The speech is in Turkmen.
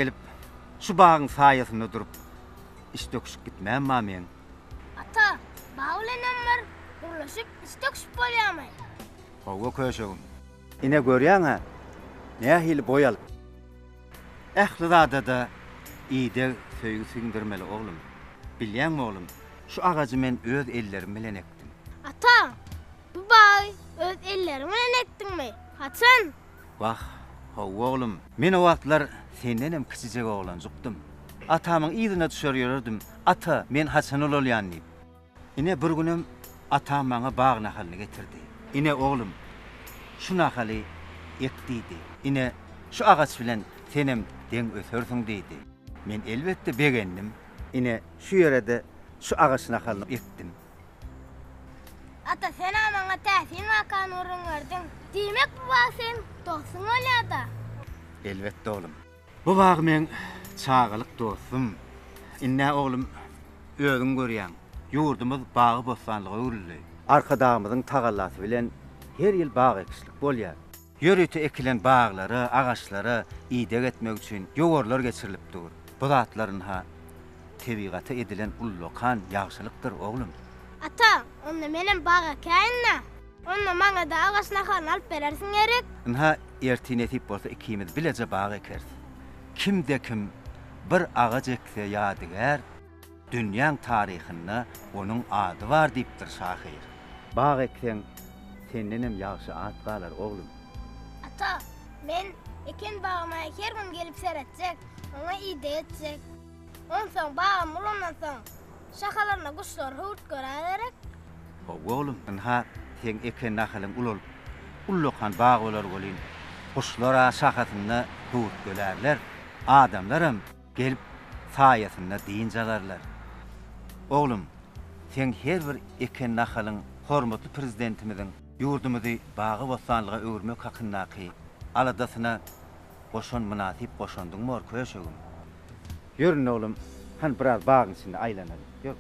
gelip, şu bagyň saýasynda durup, iç döküşip gitmäm bar meň. Ata, bag bilenem bir gürleşip, iç döküşip bolýarmy? Hawa, köşegim. Ine, görýäň-ä, nähili boý alyp. Ähli zada-da ideg, söýgi siňdirmeli, oglum. Bilýäňmi, oglum, şu agajy men öz ellerim bilen ekdim. Ata, bu bagy öz elleriň bilen ekdiňmi? Haçan? Wah, hawa, oglum. Men o wagtlar sendenem kiçijek oglanjykdym. Atamyň yzyna düşer ýörerdim, Ata, men haçan ulalýan diýip. Ine, bir günem atam maňa bag nahalyny getirdi. Ine, oglum, şu nahaly ek diýdi. Ine, şu agaç bilen senem deň ösersiň diýdi. Men elbetde begendim. Ine, şu ýere-de şu agaç nahalyny ekdim. Ata, sen-ä maňa täsin wakany gürrüň berdiň. Diýmek, bu bag seň dostuň bolýar-da? Elbetde, oglum. Bu bag meň çagalyk dostum. Ind-ä oglum, özüň görýäň, ýurdumyz bagy-bossanlyga öwrüldi. Arkadagymyzyň tagallasy bilen her ýyl bag ekişlik bolýar. Ýörite ekilen baglara, agaçlara ideg etmek üçin ýowarlar geçirilip dur. Bu zatlar ynha, tebigata edilen ullakan ýagşylykdyr, oglum. Ata, onda menem bag ekäýin-dä. Onda maňa-da agaç nahalyny alyp berersiň gerek? Ynha, ertir nesip bolsa ikimiz bileje bag ekeris. Kimde-kim bir agaç ekse ýadygär, dünýäň taryhynda onuň ady bar diýipdir şahyr. Bag ekseň, sendenem ýagşy at galar, oglum. Ata, men eken bagyma her gün gelip seretjek, oňa ideg etjek. Onsoň bagym ulandan soň, şahalaryna guşlar höwürtgörä gerek. Hawa, oglum, ynha, seň eken nahalyň ulalyp, ullakan bag bolar welin, guşlar-a şahasynda höwürtgelärler, adamlaram gelip saýasynda dynç alarlar. Oglum, seň her bir eken nahalyň hormatly Prezidentimiziň ýurdumyzy bagy-bossanlyga öwürmek hakyndaky aladasyna goşan mynasyp goşandyň bor, köşegim. Ýör indi oglum, hany biraz bagyň içinde aýlanaly. Ýör.